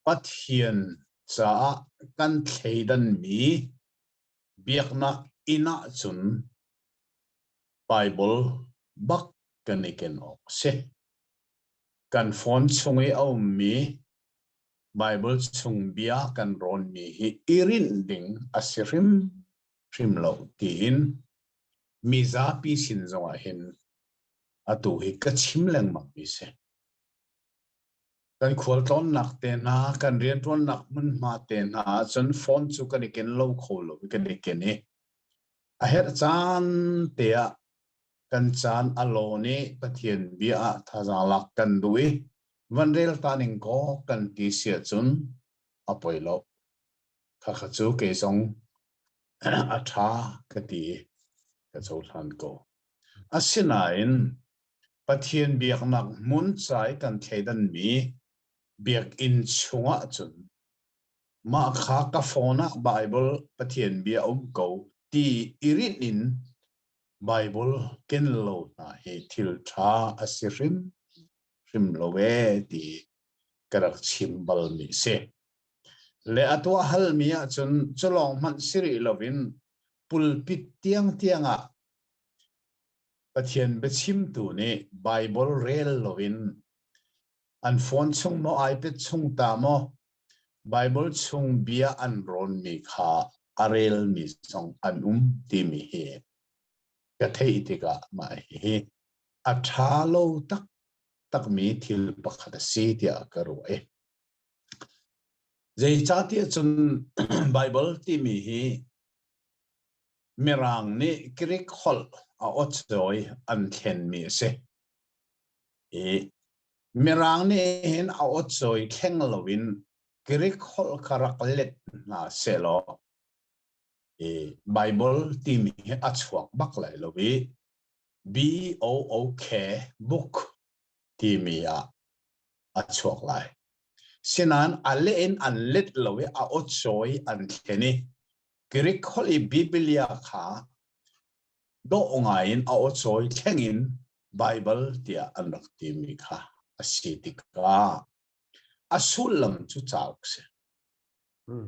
Pathian caah kan thleidanmi biaknak inn ahcun Baibal bak kan i ken awk a si. Kan phone chung i a ummi Baibal chung bia kan rawnmi hi i rinh ding a si hrimhrim lo tiin mizapi sin zongah hin atu hi ka chim lengmang mi si. Kan khualtlawnnak te hna, kan rianṭuannak hmunhma te hna ahcun phone cu kan i ken lo kho lo i kan i ken i a herh caan te ah kan caan a lawn i Pathian bia ah thazaang lak kan duh i van rel ta ning kaw kan ti si ahcun a poi lo. Khakha cu kei zong a ṭha ka ti i ka cohlan ko. Asinain Pathian biaknak hmun ca i kan thleidanmi biakinn chungah cun mah kha ka phone ah Baibal Pathian bia a um ko ti i rinh in Baibal ken lo hna hi thil ṭha a si hrimhrim lo ee ti ka rak chim balmi a si. Le a tuah halmi ahcun cu lawng hmanh si rih loin pulpit tiangtiang ah Pathian biachimtu nih Baibal rel loin an phone chung maw iPad chung ta maw Baibal chung bia an rawnmi kha a relmi zong an um timi hi ka theih tikah mah hihi a ṭha lo taktakmi thil pakhat a si tiah ka ruah i zeicahtiah cun Baibal timi hi Mirang nih Greek holh a awcawi an thlenmi a si. I Mirang nih hin a awcawi thleng loin Greek holh kha rak let hna sehlaw i Baibal timi hi a chuak bak lai lo i B-O-O-K book timi ah a chuak lai. Sinain a leh in an let lo i a awcawi an thlen i Greek holh i Biblia kha dawh ngai in a awcawi thleng in Baibal tiah an rak timi kha a si tikah a sullam cu cauk si.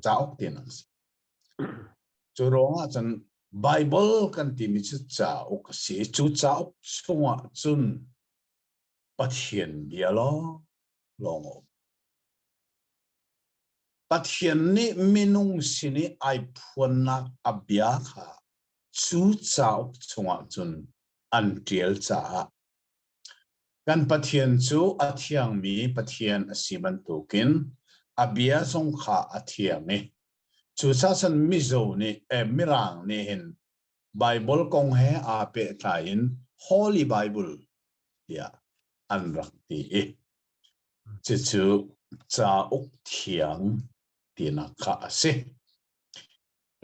Cauk ti an si. Cu ruangah cun Baibal kan timi cu cauk a si. Cu cauk chungah cun Pathian bia lawng lawng a um. Pathian nih minung sin i ai phuannak a bia kha cu cauk chungah cun an ṭial caah kan Pathian cu a thiangmi Pathian a si bantukin a bia zong kha a thiang i cucaah cun Mizo nih eh, Mirang nih hin Baibal kong he aa pehtlai in Holy Bible tiah an rak ti i cucu cauk thiang tinak kha a si.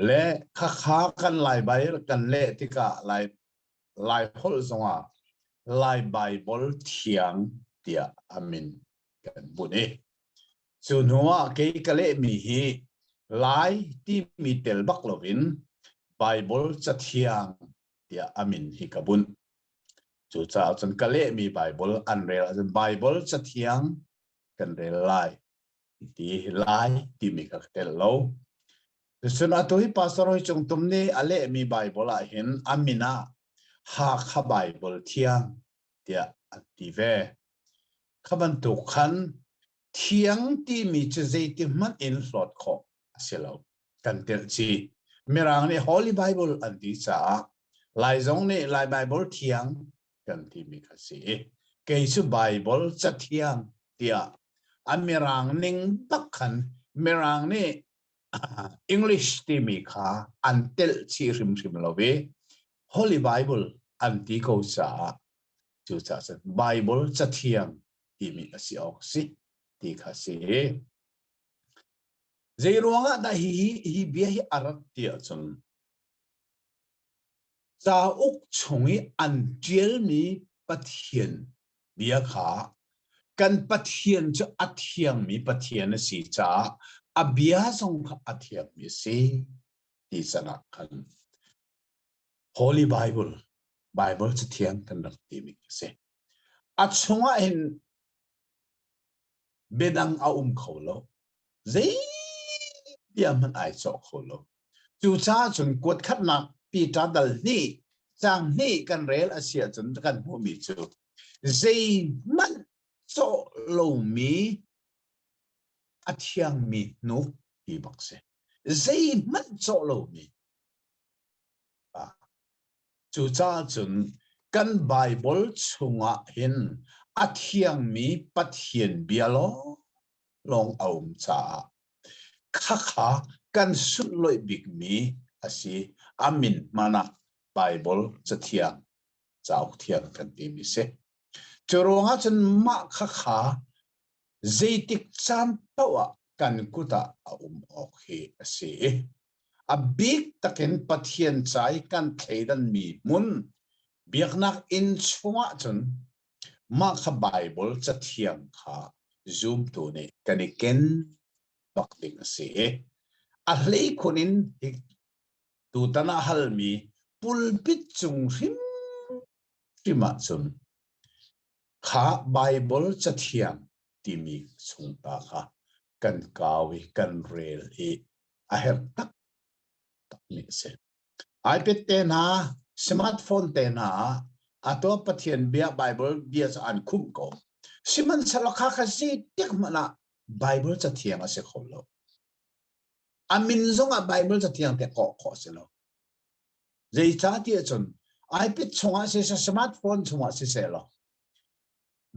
Le khakha kan Lai Baibal kan leh tikah Lai Lai holh zongah Lai Baibal thiang tiah a min kan bunh i cu hnu ah kei ka lehmi hi Lai timi tel bak loin Baibal cathiang tiah a min hi ka bunh. Cucaah cun ka lehmi Baibal an rel ahcun Baibal cathiang kan rel lai ti lai timi ka tel lo. Cun atu hi Pastor Hoi Cung Tum nih a lehmi Baibal ah hin a min ah Hakha Baibal Thiang tiah an ti ve. Kha bantuk khan thiang timi cu zeiti hmanh in hlawt khawh a si lo. Kan telh chih. Mirang nih Holy Bible an ti caah Lai zong nih Lai Bible thiang kan timi kha si. Kei cu Bible cathiang tiah a mirang ning bak khan mirang nih English timi kha an telh chih hrimhrim lo i Holy Bible an ti ko caah cucaah cun Bible cathiang timi a si awk si ti kha si. Zei ruangah dah hi hi bia hi a rat ti ahcun cauk chung i an ṭialmi Pathian bia kha kan Pathian cu a thiangmi Pathian a si caah a bia zong kha a thiangmi a si ti can ah khan Holy Bible Bible cathiang kan rak timi a si. A chungah hin biadang a um kho lo. Zei bia hmanh ai cawh kho lo. Cucaah cun kuat khatnak Peter dal hnih caang hnih kan rel a si ahcun kan hmuhmi cu zeihmanh cawh lomi a thiangmi hnuk ti bak si. Zeihmanh cawh lomi. Cucaah cun kan Baibal chungah hin a thiangmi Pathian bia lawnglawng a um caah khakha kan sunhlawih bikmi a si. A min hmanh ah Baibal Cathiang, cauk thiang kan timi si. Cu ruangah cun mah khakha zeitik caan paoh ah kan kut ah a um awk hi a si. A bik takin Pathian ca i kan thleidanmi hmun biaknak inn chungah cun mah kha Baibal Cathiang kha zumtu nih kan i ken bak ding a si. A hleikhun in hi tutan ah halmi pulpit cung hrimhrim ahcun kha Baibal Cathiang timi chungta kha kan kau i kan rel i a herh taktakmi a si. iPad te hna, smartphone te hna ah atu Pathian bia Bible bia cu an khumh ko. Sihmanhsehlaw kha kha zeitik hmanh ah Bible cathiang a si kho lo. A min zong ah Bible cathiang te kawh khawh a si lo. Zeicahtiah cun iPad chungah siseh, smartphone chungah siseh law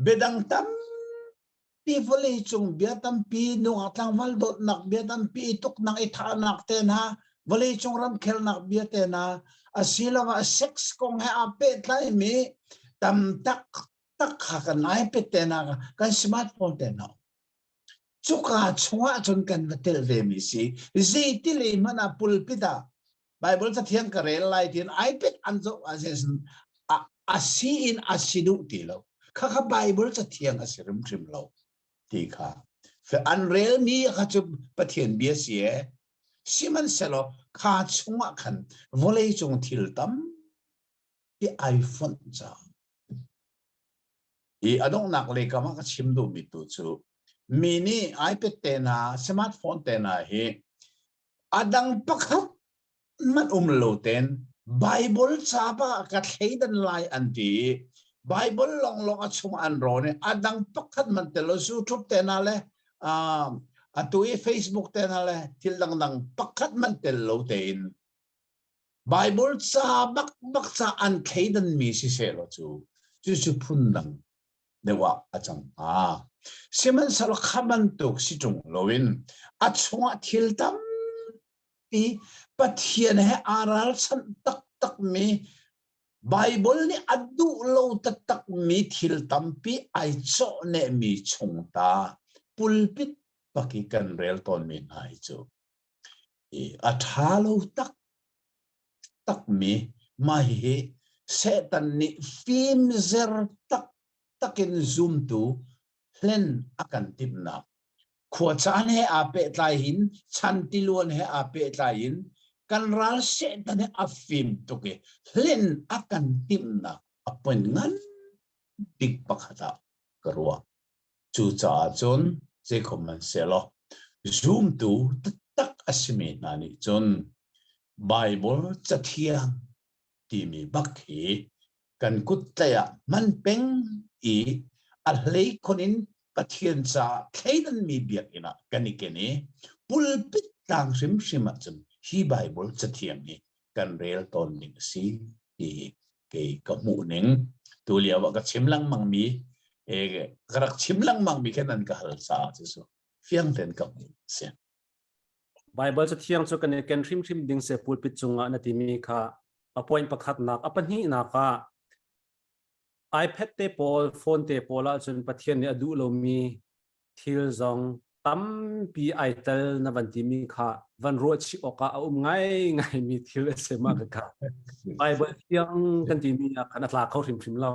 biadang tampi vawleicung bia tampi nungak tlangval dawtnak bia tampi tuknak i thahnak te hna vawleicung ramkhelnak bia te hna asiloah sex kong he aa pehtlaimi tam tak tak kha kan iPad te hna kan smartphone te hna cuka chungah cun kan va tel ve mi si zeiti lei hmanh ah pulpit ah Bible cathiang ka rel lai tiin iPad an zoh ahcun a si in a si duh ti lo. Khakha Bible cathiang a si hrimhrim lo ti kha. An relmi kha cu Pathian bia si e. Sihmanhsehlaw kha chungah khan vawleicung thil tampi ai fonh caah I a donghnak lei kam ah ka chim duhmi tu cu mi nih iPad te hna, smartphone te hna hi A dang pakhat hmanh um lo tein Baibal ca bak ah ka thleidan lai an ti i Baibal lawnglawng a chung an rawn i a dang pakhat hmanh tel lo YouTube te hna le uh, atu i Facebook te hna le thil dangdang pakhat hmanh tel lo tein Baibal ca bak bak ca an thleidan mi siseh law cu cucu phun dang deuh ah a cang hnga. Sihmanhsehlaw kha bantuk si ṭung loin a chungah thil tampi Pathian he aa ralchanh taktakmi Baibal nih a duh lo taktakmi thil tampi ai cawhnehmi chung ta pulpit bak i kan rel tawnmi hna hi cu a ṭha lo tak takmi mah hihi Satan nih fimzer taktak in zumtu hlen a kan timhnak khuacaan he aa pehtlai in chan tiluan he aa pehtlai in kan ral Satan he a fim tuk i hlen a kan timhnak a point ngan bik pakhat ah ka ruah. Cucaah cun zeikhom hmanhsehlaw zumtu taktak a simi hna nih cun Baibal Cathiang timi bak hi kan kut tlaih ah hman peng i a hleikhun in Pathian caah thleidanmi biakinn ah kan i ken i pulpit tlang hrimhrim ahcun hi Baibal Cathiang hi kan rel tawn ding a si ti kei ka hmuh ning tu lio ah ka chim lengmang mi ka rak chim lengmang mi khan nan ka hal caah cu fiang ten ka hmuh si. Bible cathiang cu kan i ken hrimhrim ding se pulpit cungah na timi kha a point pakhatnak a pahnihnak ah iPad te pawl phone te pawl ahcun Pathian nih a duh lomi thil zong tampi ai tel na van timi kha van ruah chih awkah a um ngaingai mi thil a si ma ka Bible thiang kan timi ah khan a tla kho hrimhrim lo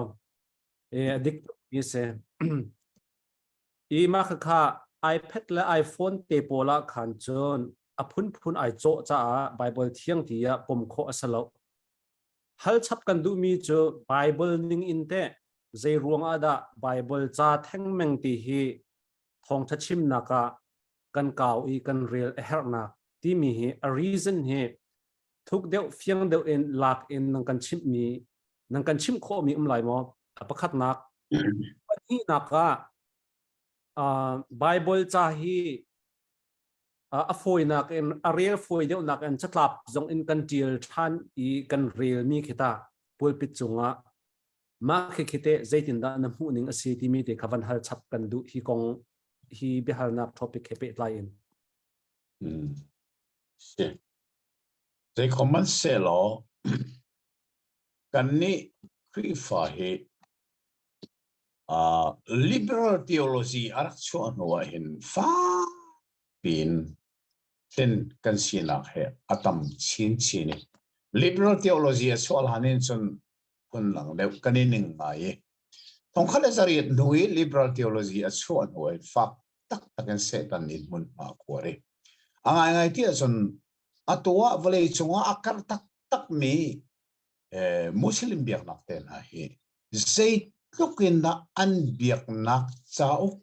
e a dik mi si i ma kha kha iPad le iPhone te pawl ah khan cun a phunphun ai cawh caah Bible thiang ti ah pom khawh a si lo Hal chap kan duhmi cu Baibal ning in teh zei ruang ah dah Baibal ca thengmeng ti hi thawngtha chimnak ah kan kau i kan rel a herhnak timi hi a reason hi thuk deuh fiang deuh in lak in nang kan chimhmi nang kan chimh khawhmi um lai maw? A pakhatnak. Pahnihnak ah Bible ca hi a fawinak in a rel fawi deuhnak in catlap zong in kan ṭial ṭhan i kan relmi khi ta pulpit cungah mah khi khi te zeitindah na hmuh ning a si timi te kha van hal chap kan duh hi kong hi biahalnak topic he pehtlai in. Si. Zeikhom man selaw kannih Khrihfa hi uh, liberal theology a rak chuah hnu ah hin fak piin thlen kan sinak he a tam chinchin i liberal theology a chuah hlan in cun phundang deuh kan i ning ngai i thongkhat le zariat hnu i liberal theology a chuah hnu ah fak taktak in Satan nih hmunhma a khuar i a ngaingai ti ahcun atu ah vawlei cungah a karh taktakmi Muslim biaknak te hna hi zeitluk in dah an biaknak cauk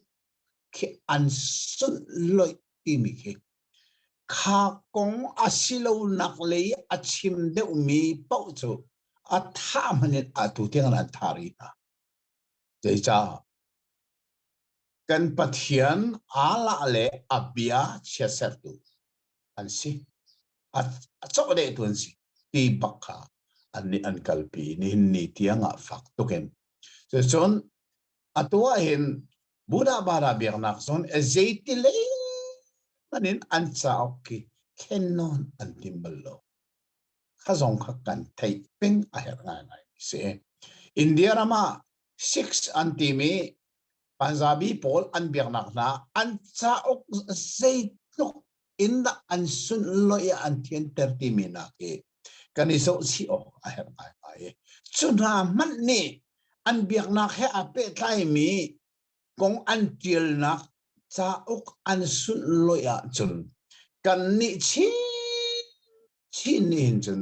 khi an sunhlawih timi khi kha kong a si lonak lei a chim deuhmi paoh cu a thah hmanh in atu tiang an thah rih hna. Zeicah? Kan Pathian Allah le a bia chiatsertu an si. A cawhdehtu an si ti bak kha an nih an kalpi nihin ni tiang ah fak tuk in. Cucun atu ah hin Buddha Bara biaknak zon zeiti lei hmanh in an cauk khi thlen nawn an tim bal lo. Kha zong kha kan theih peng a herh ngaingai mi si. India ram ah Sikhs an timi Punjabi pawl an biaknak hna an cauk zeitluk in dah an sunlawih ah an thianter timi nak hi kan i zohchih awk a herh ngaingai. Cu hna hmanh nih an biaknak he aa pehtlaimi kong an ṭialnak cauk an sunlawih ahcun kannih chin chin nih hin cun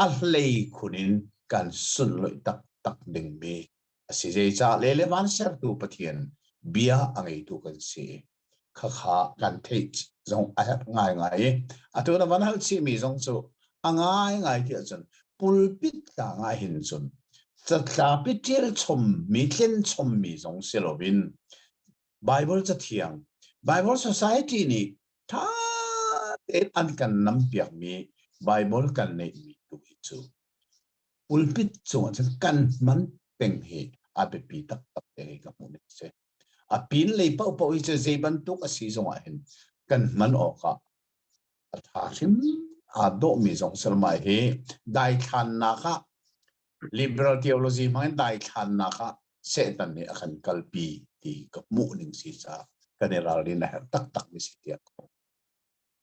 a hlei khun in kan sunlawih taktak dingmi a si. Zeicah le le van sertu Pathian bia a ngeitu kan si. Khakha kan theih zong a herh ngaingai i atu na van hal chihmi zong cu a ngaingai ti ahcun pulpit tlang ah hin cun catlapi ṭial chommi tlen chommi zong si loin Bible cathiang Bible Society nih ṭha tein an kan nampiakmi Bible kan neihmi tu hi cu pulpit cungah cun kan hman peng hi a biapi taktak te hi ka hmuh ning a si. A pin lei paohpaoh hi cu zei bantuk a si zongah hin kan hman awkah a ṭha hrim aa dawhmi zong salmai hi daithlannak ah liberal theology hmang in daithlannak ah Satan nih a kan kalpi ti ka hmuh ning si caah kan i ralrin a herh taktak mi si tiah ka.